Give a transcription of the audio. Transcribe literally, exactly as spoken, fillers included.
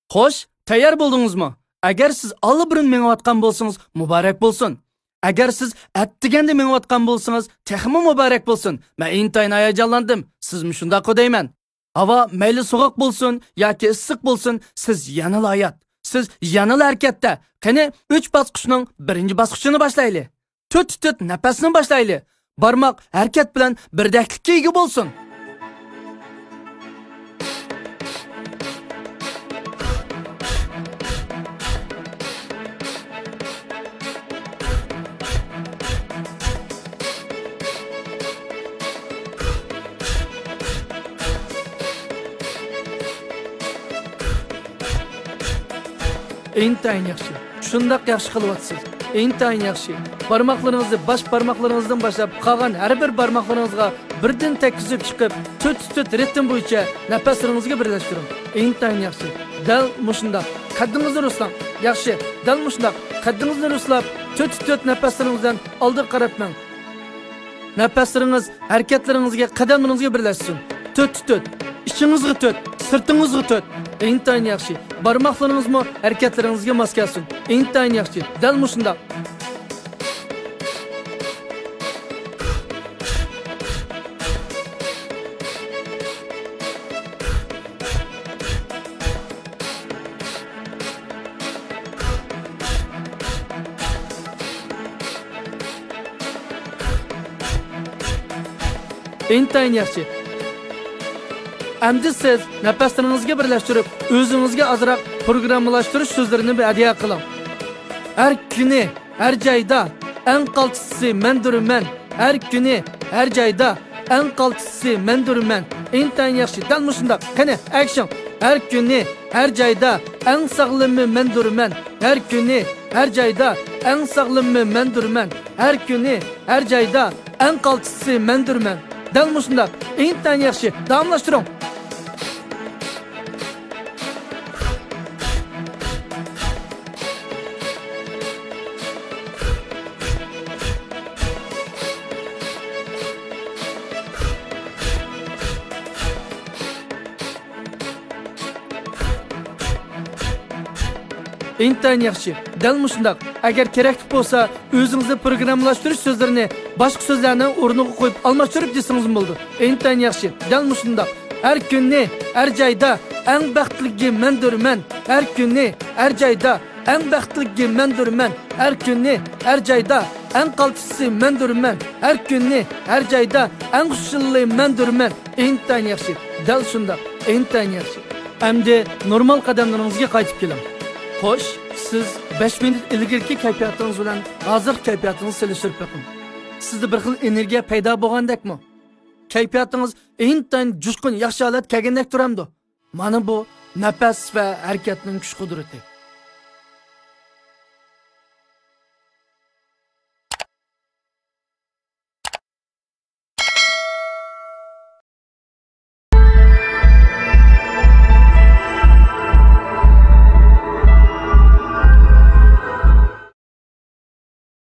خوش، تەييار بولدىڭىزمۇ؟ ئەگەر سىز ئاللىبۇرۇن مېڭىۋاتقان بولسىڭىز، مۇبارەك بولسۇن. ئەگەر سىز ئەتىگەندە مېڭىۋاتقان بولسىڭىز، تېخىمۇ مۇبارەك بولسۇن. مەن ئىنتايىن ھاياجانلاندىم. سىزمۇ شۇنداققۇ دەيمەن. ھاۋا مەيلى سوغۇق بولسۇن ياكى ئىسسىق بولسۇن، سىز يەنىلا ھايات. سىز يەنىلا ھەرىكەتتە. قېنى، ئۈچ باسقۇچنىڭ بىرىنچى باسقۇچىنى باشلايلى. تۆت تۆت نەپەسنى باشلايلى. بارماق ھەرىكەت بىلەن بىردەكلىككە ئىگە بولسۇن. ئىنتايىن ياخشى. شۇنداق ياخشى قىلىۋاتىسىز. ئىنتايىن ياخشى. بارماقلىرىڭىزنى باش بارماقلىرىڭىزدىن باشلاپ، قالغان ھەر بىر بارماقلىرىڭىزغا بىردىن تەگكۈزۈپ چىقىپ، تۆت تۆت رىتىم بويىچە نەپەسلىرىڭىزگە بىرلەشتۈرۈڭ. ئىنتايىن ياخشى. دەل مۇشۇنداق. قەددىڭىزنى رۇسلاڭ. ياخشى. دەل مۇشۇنداق. قەددىڭىزنى رۇسلاپ، تۆت تۆت نەپەسلىرىڭىز بىلەن ئالدىغا قاراپ مېڭىڭ. نەپەسلىرىڭىز ھەرىكەتلىرىڭىزگە، قەدەملىرىڭىزگە بىرلەشسۇن. تۆت تۆت. ئىچىڭىزغا تۆت، سىرتىڭىزغا تۆت. ئىنتايىن ياخشى. بارماقلىرىڭىزمۇ ھەرىكەتلىرىڭىزگە ماس كەلسۇن. ئىنتايىن ياخشى. دەل مۇشۇنداق. ئىنتايىن ياخشى. ئەمدى سىز نەپەسلىرىڭىزگە بىرلەشتۈرۈپ، ئۆزىڭىزگە ئازراق پروگراممىلاشتۇرۇش سۆزلىرىنى بىر ھەدىيە قىلىڭ. ھەر كۈنى، ھەر جايدا، ئەڭ قالتىسى مەندۇرمەن. ھەر كۈنى، ھەر جايدا، ئەڭ قالتىسى مەندۇرمەن. ئىنتايىن ياخشى، دەل مۇشۇنداق. قېنى، ئەكشن. ھەر كۈنى، ھەر جايدا، ئەڭ ساغلىمى مەندۇرمەن. ھەر كۈنى، ھەر جايدا، ئەڭ ساغلىمى مەندۇرمەن. ھەر كۈنى، ھەر جايدا، ئەڭ قالتىسى مەندۇرمەن. دەل مۇشۇنداق. ئىنتايىن ياخشى. داۋاملاشتۇرۇڭ. ئىنتايىن ياخشى. دەل مۇشۇنداق. ئەگەر كېرەكلىك بولسا، ئۆزىڭىزنى پروگراممىلاشتۇرۇش سۆزلىرىنى باشقا سۆزلەرنىڭ ئورنىغا قويۇپ ئالماشتۇرۇپ دېسىڭىزمۇ بولىدۇ. ئىنتايىن ياخشى. دەل مۇشۇنداق. ھەر كۈنى، ھەر جايدا ئەڭ بەختلىكى مەندۇرمەن. ھەر كۈنى، ھەر جايدا ئەڭ بەختلىكى مەندۇرمەن. ھەر كۈنى، ھەر جايدا ئەڭ قالتىسى مەندۇرمەن. ھەر كۈنى، ھەر جايدا ئەڭ خۇشاللى مەندۇرمەن. ئىنتايىن ياخشى. دەل شۇنداق. ئىنتايىن ياخشى. ئەمدى نورمال قەدەملىرىڭىزگە قايتىپ كېلىڭ. خوش، سىز بەش مىنۇت ئىلگىرىكى كەيپىياتىڭىز بىلەن ھازىرقى كەيپىياتىڭىزنى سېلىشتۇرۇپ بېقىڭ. سىزدە بىر خىل ئېنېرگىيە پەيدا بولغاندەكمۇ؟ كەيپىياتىڭىز ئىنتايىن جۇشقۇن، ياخشى ھالەت كەلگەندەك تۇرامدۇ؟ مانا بۇ نەپەس ۋە ھەرىكەتنىڭ كۈچ قۇدرىتى.